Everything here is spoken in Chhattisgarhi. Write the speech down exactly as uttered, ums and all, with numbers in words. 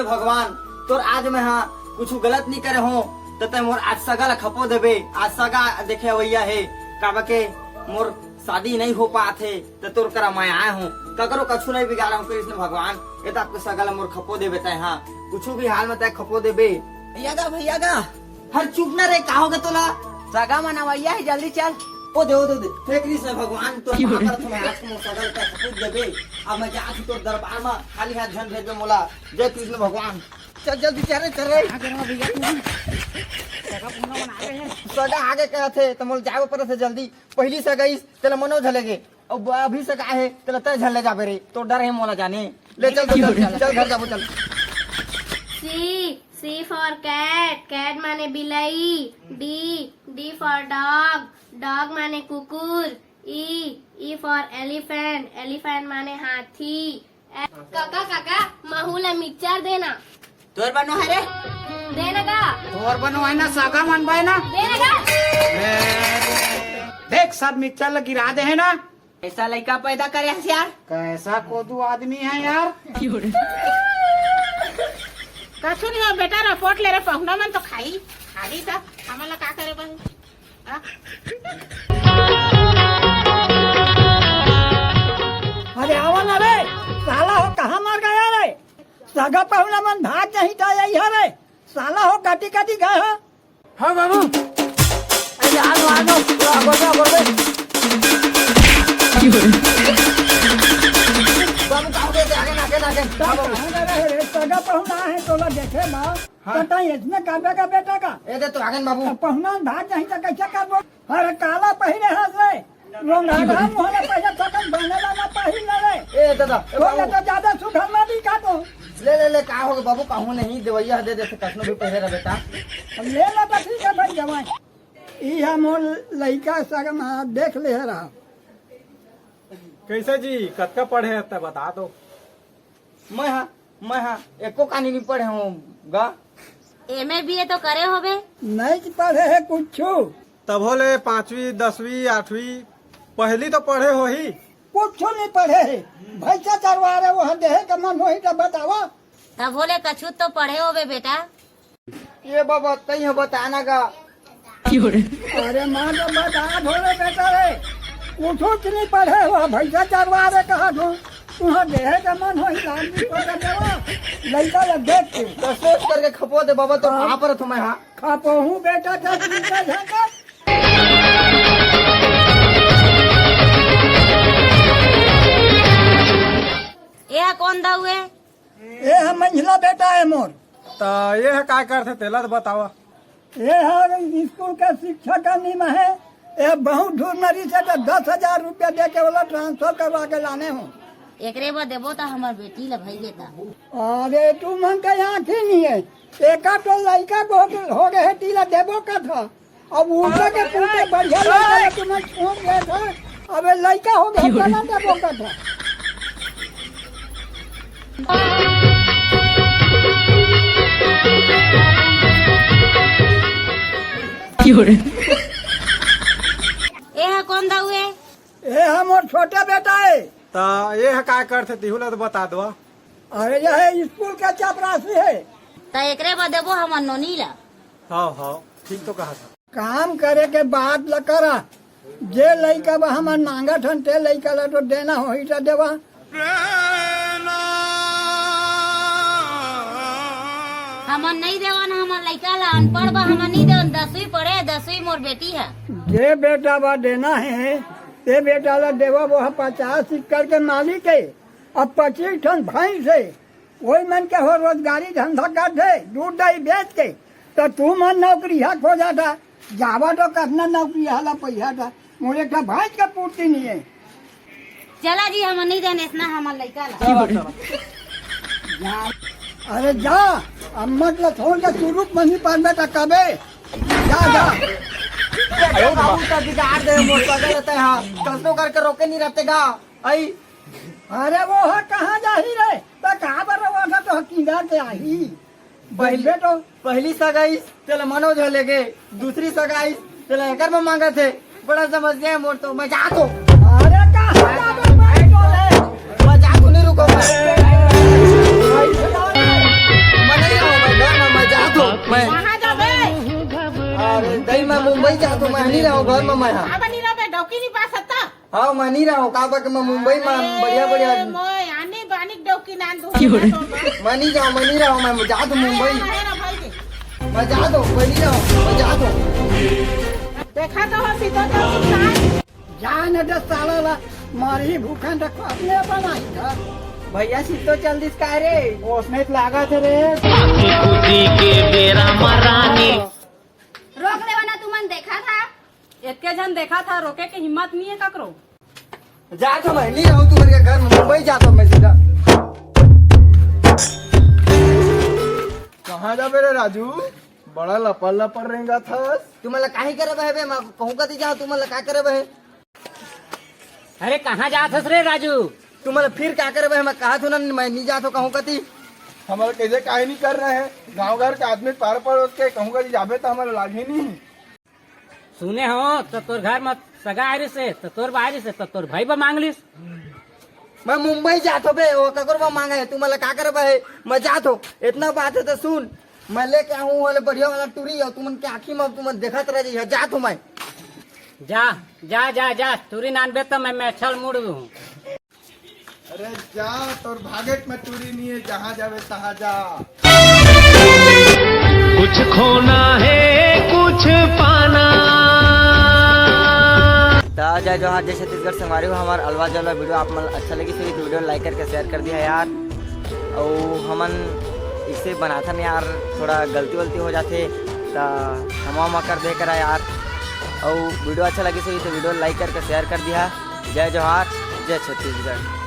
भगवान, तोर आज मैं हा कुछु गलत नइ करे हों, त तैं मोर आज सगा ला खपो देबे। आज सगा देखे अवइया हे, काबर के मोर शादी नइ हो पात हे, त तोर करा मैं आय हों, ककरो कछु नइ बिगाड़े हों कृष्ण भगवान। ए त आपके सगा ला मोर खपो देबे तैं हा, कुछु भी हाल में तैं खपो देबे। भैया गा, भैया गा। हर चुप ना रे, का होगे तोला? सगा मन अवइया हे, जल्दी चल। ओ दे, ओ दे, ओ दे। हे कृष्ण भगवान, तोर पाँव परत हों मैं, आज के मोर सगा ला तैं खपो देबे। अब मैं जात हों तोर दरबार में, खाली हाथ झन भेजबे मोला। जय कृष्ण भगवान। चल जल्दी चल रे, चल रे। कहाँ गे रहा भैया तू? सगा पहुना मन आगे हे। सगा आगे कहत हे, त मोला जाए बर परत हे जल्दी। पहिली सगा आइस, तेला मनोज ह लेगे। अब अभी सगा हे, तेला तैं झन ले जाबे रे। तोर डर हे मोला जाने। ले चल, चल, चल, चल घर जाबो, चल। C, C for cat, cat माने बिलई। D, D for dog, dog माने कुकुर। E, E for elephant, elephant माने हाथी। कका, कका, महू ला मिक्सचर देना। तोर बनो हे रे? देना का? तोर बनो हे ना, सगा मन बे ना। देना का? देख, सब मिक्सचर ला गिरा दे हे ना। ऐसा लइका पैदा करे हस यार। कैसा कोदू आदमी है यार। कछु नहीं हो बेटा, रिपोर्ट ले रे, पहुना मन तो खाही, खाही त हमन ला का करे बहू? अरे आवा ना रे, साला हो कहाँ मर गया रे? सगा पहुना मन भाग नहीं तो यही है रे, साला हो कटी कटी गए हो। हाँ बाबू। अरे आ लो, आ लो, आ लो, आ लो। बाबू, का हो गया? आगे ना, आगे ना, आगे ना। हाँ बाबू। कहाँ जा रहे रे? सगा पहुना है, तोला देखे बा। हाँ। पता ही इसने काबे का बेटा का। ए दे तो आगे ना बाबू। अब पहुना भाग नहीं तो कैसे करबो? अरे काला पहिरे हस रे। रोंगहा मुहला पहिले थोकन बने ला ना पहिर ले रे। ए दादा, ए तोले बाबू। तो ज्यादा सुधरना भी का तो। ले, ले, ले, का होगे बाबू, कहूँ नहीं, देवइया दे देथे, कखनो भी पहिरे रह बेटा। ले ला तो ठीक है भाई जवान। ई है मोर लइका सगन, हाँ, देख ले रहा। कैसे जी, कतका पढ़े हस त बता दो। मैं हा, मैं हा, एको कानी नहीं पढ़े हों गा। एमए बीए तो करे होबे? नहीं पढ़े हे कुछु। तभो ले पाँचवीं, दसवीं, आठवीं, पहली तो पढ़े होही। कुछु नहीं पढ़े हे। भैंसा चरवा रहे, वो देहे के मन होही तो बतावा। तभो ले कछु तो पढ़े होबे बेटा। ए बाबा, तैं ह बता ना गा। अरे माँ तो बता भोले बेटा रे, कुछो च नहीं पढ़े हो, भैंसा चरवा रे कहा थो, तुहाँ देहे के मन हो ही लाल भी पकड़ देवा, लइका लग देख के। तो सोच करके खपो दे बाबा, तो हाँ। कहाँ पर तुम्हें हाँ? खपोहूँ बेटा, क्या चिंता झंझट। ए हा कौन दऊ ए? ए हा मंझला बेटा है मोर। त ए हा काय करथे तेला तो बतावा। ए हा स्कूल का शिक्षक का नीम है। ए बहुत ढूंढ मरी से तो दस हजार रुपया दे के वाला ट्रांसफर करवा के लाने हो। एकरे बर देबो त हमर बेटी ला भई बेटा। अरे तू मन का आँख ही नहीं है। एका तो लइका को हो गए है, टीला देबो का था। अब उल्टा के पुल्टा बढ़िया लइका ला तुम्हें छोड़ गया था। अबे लइका हो गया, क्यों रे? तना देबो का था। क्यों रे? ए हा कौन दऊ ए? ए हा मोर छोटा बेटा है। त ए हा काय करथे तिहू ला तो बता दो। अरे यह स्कूल का चपरासी है। त एकरे बर देबो हमर नोनी ला। हाँ, हाँ, ठीक तो कहा था। काम करे के बात ल करा। जे लइका बर हमन मांगत हन, ते लइका ल तो देना होही त देवा। हमन नहीं देवन, हमर लइका ल अनपढ़ बा, हमन नहीं देवन। दसवीं पढ़े, दसवीं मोर बेटी है। जे बेटा बर देना है, ते बेटा ल देवा, वो पचास एकड़ के मालिक है। अब पच्चीस ठन भैंस है, कोई मन के हो रोजगारी धंधा करथे, दूध दही बेच के, त तू मन नौकरी हा खोजत हा, जावा तो कतना नौकरी हा ला पैसा था, मोर एक ठा भाई के पूर्ति नहीं है। चला जी, हम नहीं देने इतना हमर लइका ला। चला, चला। जा, अरे जा, अम्मट ला छोड़ के तू रुक मनी पर बेटा कबे, जा, जा। अरे बाबू, तो बिगाड़ दे, मोर पकड़ लेते हैं, हाँ। कल्पनो करके रोके नहीं रहते गा। आई। अरे वो हा कहाँ जाही रे? त कहाँ पर रहो था तो किंदा के आही? पहली, बेटो। पहली सगाई तेला मनोज ह लेगे, दूसरी सगाई तेला एकर में मांगत हे। बड़ा समस्या है मोर तो, मैं जात हों। अरे कहाँ जाबे मैं तो ले? मैं जात हों, नहीं रुको मैं। नहीं रहूं घर में मैं, हाँ। अब नहीं रहो बे, डौकी नहीं पा सकता। हाँ, मैं नहीं रहूं, का बा के मैं मुंबई में अरे, बढ़िया, बढ़िया। मोय आनी बानी डौकी नान दो। मैं नहीं जाऊं, मैं नहीं रहूं, मैं जात हूं मुंबई। मैं जात हूं, मैं नहीं रहूं, मैं जात हूं। देखा तो हो सीतो तो सुनाई। जान दे साला ला, मारही भूखन रखो अपने बनाई था। भैया सीतो चल दिस का रे? ओसने लागत हे रे। खुशी के बेरा मरानी। रोक लेवा ना, तुमन देखा था। एतके झन देखा था, रोके के हिम्मत नहीं है ककरो। जात हूं मैं, नहीं रहूं तुम्हारे घर में, मुंबई जात हूं मैं सीधा। कहाँ जाबे रे राजू? बड़ा लपर लपर रेंगा थस। तुमला काहे करे बहे बे? मैं कहूं कती जाओ, तुमला का करे बहे? अरे कहाँ जात हस रे राजू? तुमला फिर का करे बहे? मैं कहा थो ना, मैं नहीं जात हूं कहूं कती। हमला कैसे काहे नहीं कर रहे हैं? गांव घर के आदमी पार पड़ोस के कहूं कती जाबे तो हमला लाग ही नहीं। सुने हो तो तोर घर में सगा आरिस हे, तो तोर बारिस हे, तो तोर भाई बा मांग लिस। मैं मुंबई जात हो बे, वो ककर बा मांगा है, तुमला का करे बहे? मैं जात हो, इतना बात है तो सुन, मैं लेके आऊं वाले बढ़िया वाला टूरी और तुमन के आंखी में तुमन देखत रह जाइए, जात हो मैं। जा, जा, जा, जा, टूरी नानबे तो मैं, मैं छल मुड़ दूं। अरे जा, तोर भागेट में टूरी नहीं है, जहाँ जावे तहाँ जा। कुछ खोना है, कुछ पाना। त जय जोहार, जय छत्तीसगढ़। संगवारी हो, हमार अलवा जलवा वीडियो आप मन अच्छा लगी तो वीडियो लाइक करके शेयर कर दिया यार। और हमन इसे बनाथन यार, थोड़ा गलती वलती हो जाथे त क्षमा उमा कर दे करा यार। और वीडियो अच्छा लगी तो वीडियो लाइक करके शेयर कर दिया। जय जोहार, जय छत्तीसगढ़।